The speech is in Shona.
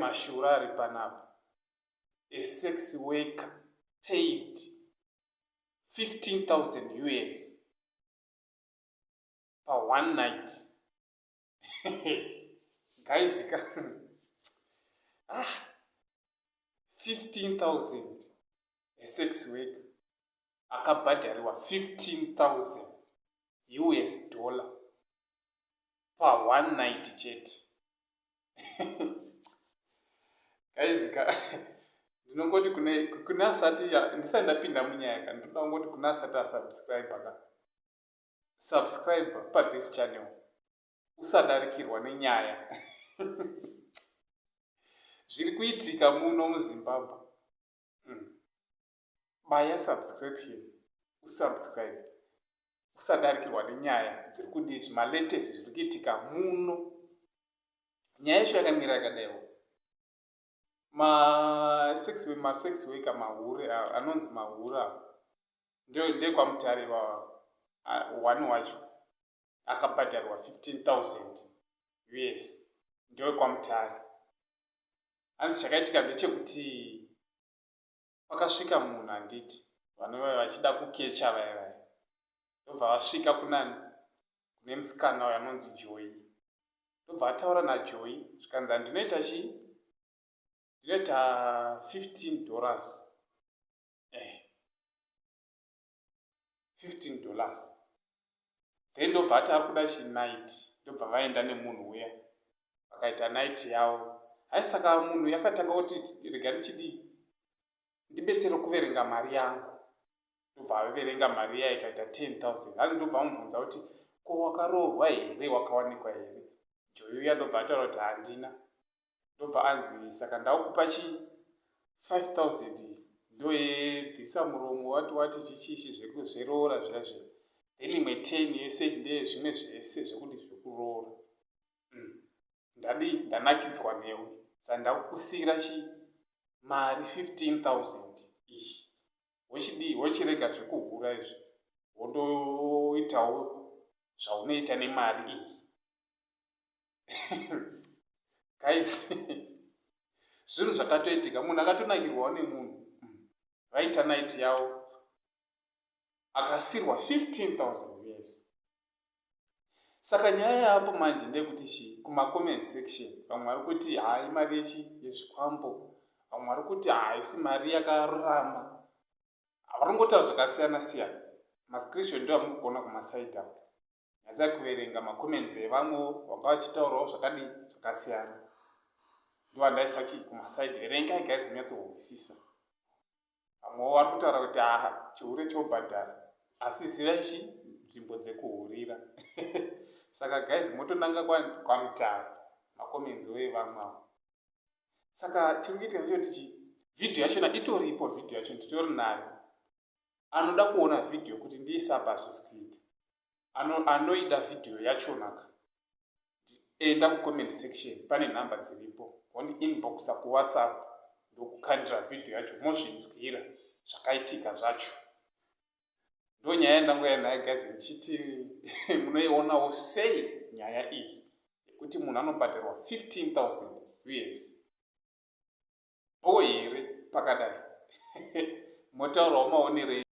mashura ari panapa. A sex worker paid 15,000 US pa one night. Guys ka, ah, 15,000. A sex worker akabhadhariwa 15,000 US dollar pa one night chete. Guys ka, ndinongoti kune asati, ndisati ndapinda munyaya ka, ndinoda kungoti kune asati asubscribe ka, subscribe pa this channel, usadarikirwa nenyaya zviri kuitika muno muZimbabwe. Baya subscription, usubscribe, usadarikirwa nenyaya dziri kudii, zvimalatest zviri kuitika muno. Nyaya yacho yakamira yakadaiwo. Masex worker, mahure anonzi mahure ava, ndekwaMutare ivava. One wacho akabhadharwa 15,000 US ndewekwaMutare. Hanzi chakaitika ndechekuti pakasvika munhu, handiti vanova vachida kukecha vaya vaya, ndobva vasvika kunani, kune musikana uyo anonzi Joy. Ndobva ataura naJoy, zvikanzi, "Handinoita chii? Ndinoita $15, $15." Then ndobva ati ari kuda chinight. Ndobva vaenda nemunhu uya, vakaita night yavo. Hai, saka munhu yakatanga kuti, "Rega ndichidii, ndibetsere kuverenga mari yangu." Ndobva averenga mari iya, ikaita 10,000. Hanzi ndobva amubvunza kuti, "Ko wakaroorwa here? Wakawanikwa here?" Joy uya ndobva ataura kuti, "Handina." Ndobva anzi, "Saka ndakupa chi 5000, ndoyebvisa muromo, wati wati chichichi zveroora zviya zviya, then imwe 10 yese ndeyezvimwe zvese zvekuti zvekuroora. Ndadii, ndanakidzwa newe, saka ndakukusiyira chi mari 15,000 iyi, wochidii, wochirega zvekuhura izvi, wondoitawo zvaunoita nemari iyi." Guys, zvinhu zvakatoitika. Munhu akatonakirwawo nemunhu. Vaita night yavo, akasirwa 15,000 US. Saka nyaya yapo manje ndeyekuti chii? Kumacomment section vamwe vari kuti hai, mari yechi yezvikwambo, vamwe vari kuti haisi mari yakarurama. Varingotaura zvakasiyana siyana. Mascreenshot ndo amuri kuona kumasaidi apo. Nyatsai kuverenga macomments evamwewo vanga vachitaurawo zvakadii, zvakasiyana. Ndovandaisa chii kumasaidi. Verengai guys, munyatsohwisisa. Vamwewo vari kutaura kuti aha, chihure chobhadhara, asi zivai chi nzvimbo dzekuhurira. Saka guys, motonanga kwaMutare, macomments evamwe avo. Saka chiri kuitika ndechekuti chi vhidhiyo yachona itoripo, vhidhiyo yacho nditori nayo. Anoda kuona vhidhiyo kuti ndiisa apa, hazvisi kuita. Anoida vhidhiyo yachonaka, enda kucomment section, pane nhamba dziripo, wondi inboxa kuWhatsApp, ndokukandira vhidhiyo yacho, mozvinzwira zvakaitika zvacho. Ndo nyaya yandangoya nayo guys, ndichiti munoionawo sei nyaya iyi yekuti munhu anobhadharwa 15,000 US bo here pakadai? Motaurawo maonero.